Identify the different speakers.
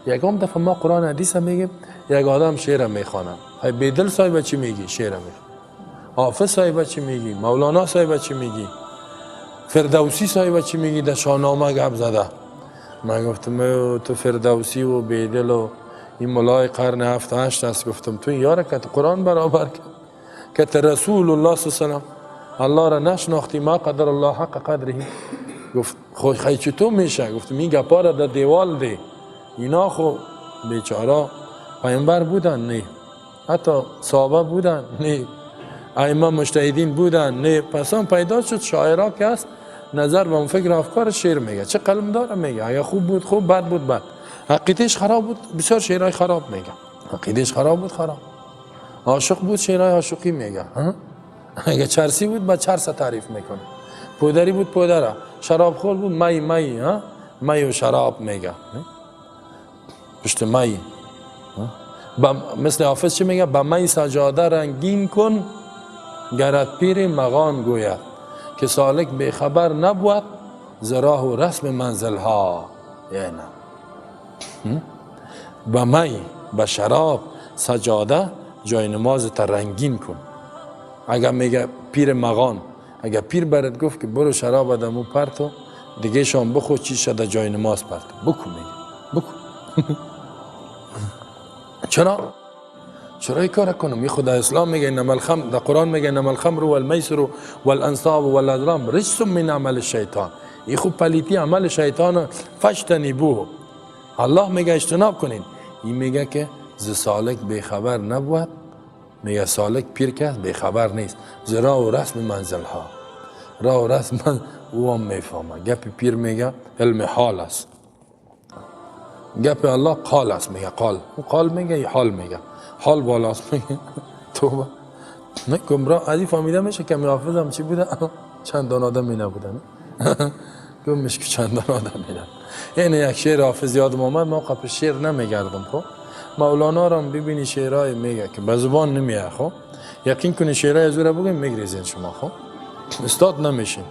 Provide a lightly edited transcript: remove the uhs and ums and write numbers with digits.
Speaker 1: یکم دفعه ما قرآن حدیث هم میگیم، یک آدم شعر میخوانه. های بیدل صاحب چی میگی؟ شعر میخوانه. حافظ صاحب چی میگی؟ مولانا صاحب چی میگی؟ فردوسی صاحب چی میگی؟ در شاهنامه گپ زده. من گفتم تو فردوسی و بیدل و این ملای قرن 7 8 است. گفتم تو یاره که قرآن برابر کرد که رسول الله صلی الله علیه و سلم الله را نشناختی، ما قدر الله حق قدره. گفت خو خی چطور میشه؟ گفتم این گپا را در دیوال دی، اینا خو بیچاره پیامبر بودن نه، حتی صحابه بودن نه، ائمه مجتهدین بودن نه. پس هم پیدا شد شاعرا که است نظر به فکر افکار شعر میگه، چه قلم داره میگه، اگه خوب بود خوب، بد بود بد، عقیدهش خراب بود بسیار شعرهای خراب میگه، عقیدهش خراب بود خراب، عاشق بود شعرهای عاشقی میگه، اگه چرسی بود با چرس تعریف میکنه، پودری بود پودره، شراب خور بود می می ها می و شراب میگه، پشت می. مثل حافظ چی میگه؟ به می سجاده رنگین کن گرت پیر مغان گوید، که سالک بیخبر نبود ز راه و رسم منزل ها. یعنی به می به شراب سجاده جای نماز تا رنگین کن. اگر میگه پیر مغان، اگر پیر برات گفت که برو شراب آدمو پرتو دیگه شام بخو چی شده جای نماز پرتو بکن، میگه بکن. چرا؟ چرا این کار کنم؟ این خدا اسلام میگه انما الخمر، در قرآن میگه انما الخمر والمیسر والانصاب والازلام رجس من عمل الشیطان. این خوب پلیتی عمل شیطان، فاجتنبوه. الله میگه اجتناب کنین. این میگه که ز سالک بیخبر نبود، میگه سالک پیر که بیخبر نیست ز راه و رسم منزل ها. راه و رسم من او هم میفهمه. گپ پیر میگه علم حال است، گپ الله قال است، میگه قال، او قال میگه ای حال میگه، حال بالاست میگه. توبه نه گمراه از این فهمیده میشه که حافظ هم چی بوده؟ چندان آدمی نبوده، گم میشه که چندان آدمی نبوده. یعنی یک شعر حافظ یادم آمد، ما قبل شعر نمیگردم. خب مولانا را ببینی شعرهای میگه که به زبان نمیه. خب یقین کنی شعرهای از او را بگیم میگریزین شما. خب استاد نمیشین.